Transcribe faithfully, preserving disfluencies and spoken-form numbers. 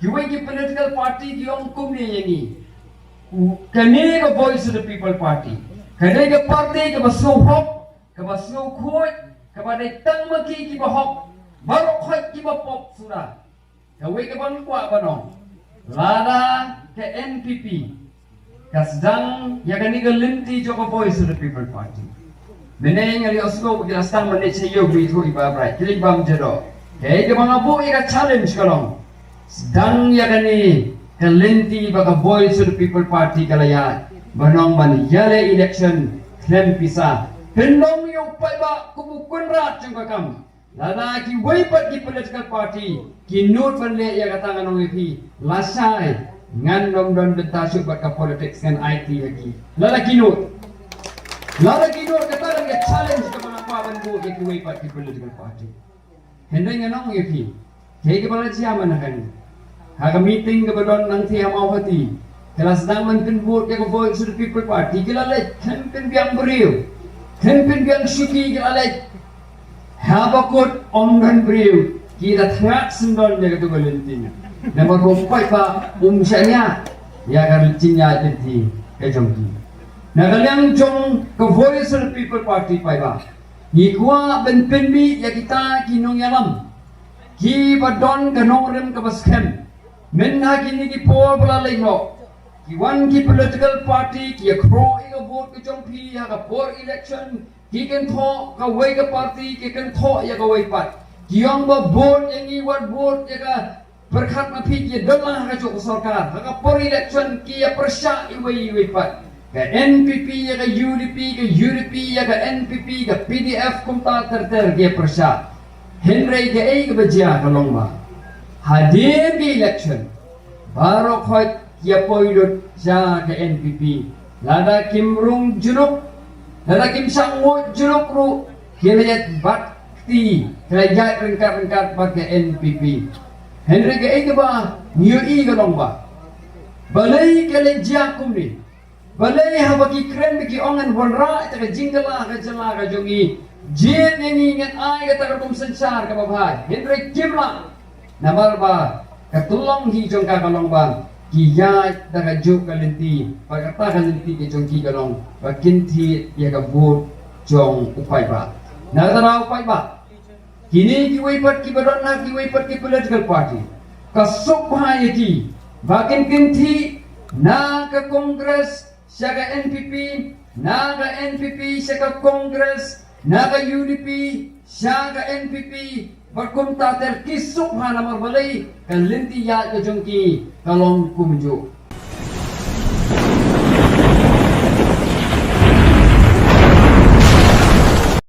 Kiwei ki political party ki ong kumne ïa ngi, kane ka Voice of the People Party ka dei ka party kaba sngewhok, kaba sngewkhuid, kaba dei tang ma ki kiba hok, baroh khoit kiba pop suda. Kawei kaba nga kwah ban ong, lada ka N P P ka sdang ïa kane ka lynti jong ka Voice of the People Party, mynne nga la ïohsngew ba ki la sdang ban leit sha ïew, ba ithuh iba bright, ki leit bam jadoh. Kaei kaba nga buh ïa ka challenge ka long, sdang ïa kane ka lynti ba ka Voice of the People Party ka la ïaid, ban ong ban ïaleh election khlem pisa. Pynlong ïa u paidbah kum u kynrad jong ka kam. Lada kiwei pat ki political party ki nud ban leh ïa kata, ngan ong ïa phi, lashai, ngan ym don bynta shuh bad ka politics, ngan aiti ïa ki lada ki nud. Lada ki nud, kata ka dei ka challenge kaba nga kwah ban buh ïa kiwei pat ki political party. Hynrei ngan ong ïa phi, kaei kaba la jia mynne, ha ka meeting kaba don nangtei ha Mawhati, ki la sdang ban pynbud ïa ka Voice of the People Party, ki la leit, khlem pynbiang briew, khlem pynbiang shuki, ki la leit. Haba kut ym don briew, ki la thngat syndon ïa katu ka lynti, namar ba u paidbah um shaniah ïa ka jingïaid lynti ka jong ki. Na ka liang jong ka Voice of the People Party, paidbah, ngi kwah ban pynmih ïa kita ki nongïalam kiba don ka nongrim kaba skhem. Mynha kine ki por ba la leit noh, ki wan ki political party, ki ïakhroh ïa ka vote ka jong phi ha ka por election, ki kynthoh kawei ka party, ki kynthoh ïa kawei pat, ki ong ba vote ïa ngi, wat vote ïa ka pyrkhat ma phi, ki ïadon lang ha kajuh ka sorkar. Ha ka por election ki ïapyrshah iwei ïa iwei pat. Ka N P P ïa ka U D P, ka U D P ïa ka N P P, ka P D F, kumta ter ter ki ïapyrshah. Hynrei kaei kaba jia ka long ba, hadien ka election, baroh khoit ki ïapoi lut sha ka N P P. Lada kim rung jnuk, lada kim shah nguid jnuk ruh, ki la ïaid bad kti, ki la ïaid ryngkat ryngkat bad ka N P P. Hynrei kaei kaba ngi ïohi ka long ba, balei ka la jia kumne? Balei haba ki kren ba ki ong ngan wanrah ïa ka jingkylla ka jylla ka jong ngi, jied ïa ngi, ngan ai kata ka rukom synshar kaba bha, hynrei kim lah. Namar ba ka tyllong hi jong ka ka long ba ki ïaid da kajuh ka lynti, bad kata ka lynti ka jong ki ka long ba kin thied ïa ka vote jong u paidbah. Na kata ka daw, paidbah, kine kiwei pat kiba don ha kiwei pat ki political party, ka suk bha ïa ki ba kin kynthih na ka Congress sha ka N P P, na ka N P P sha ka Congress, na ka U D P sha ka N P P, bad kumta ter, ki suk bha. Namar balei? Ka lynti ïaid ka jong ki ka long kumjuh.